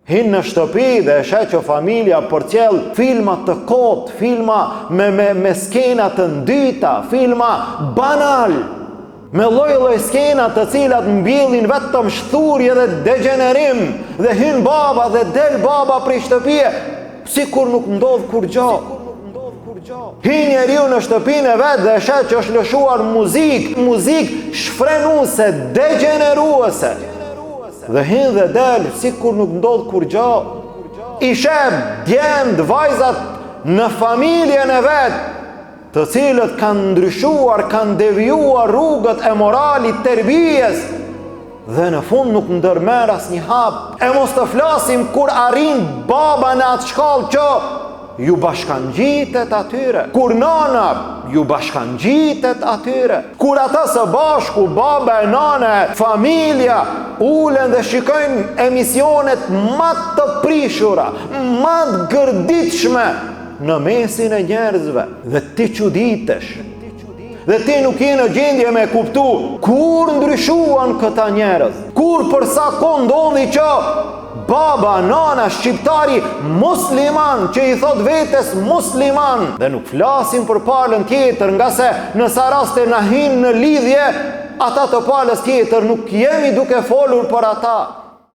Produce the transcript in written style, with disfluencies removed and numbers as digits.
Hin në shtëpi dhe e sheh që familja përcjell filma të kotë, filma me, me, me skena të ndyta, filma banal, me lloj-lloj skena të cilat mbjellin vetëm shthurje dhe degjenerim dhe hyn baba dhe del baba prej shtëpie, sikur nuk ndodh kurgjo. Hin njeriu në shtëpinë e vet dhe e sheh që është lëshuar muzikë, muzikë shfrenuese, degjeneruese. Dhe hin dhe del sikur nuk ndodh kurgjo. I sheh djemtë, vajzat në familjen e vet, të cilët kanë ndryshuar, kanë devijuar rrugët e moralit, terbijes, dhe në fund nuk ndërmerr asnjë hap. E mos të flasim kur arrin baba në atë shkallë që ju bashkangjitet atyre. Kur nana ju bashkangjitet atyre. Kur ata së bashku, baba e nana, familja, ulen dhe shikojnë emisionet ma të prishura, ma të gërditshme në mesin e njerëzve dhe ti çuditesh. Dhe ti nuk je në gjendje me kuptu kur ndryshuan këta njerëz. Kur për sa kohë ndodhi që baba, nana, shqiptari musliman që i thotë vetes musliman dhe nuk flasim për palën tjetër ngase në sa raste na hin në lidhje ata të palës tjetër nuk jemi duke folur për ata.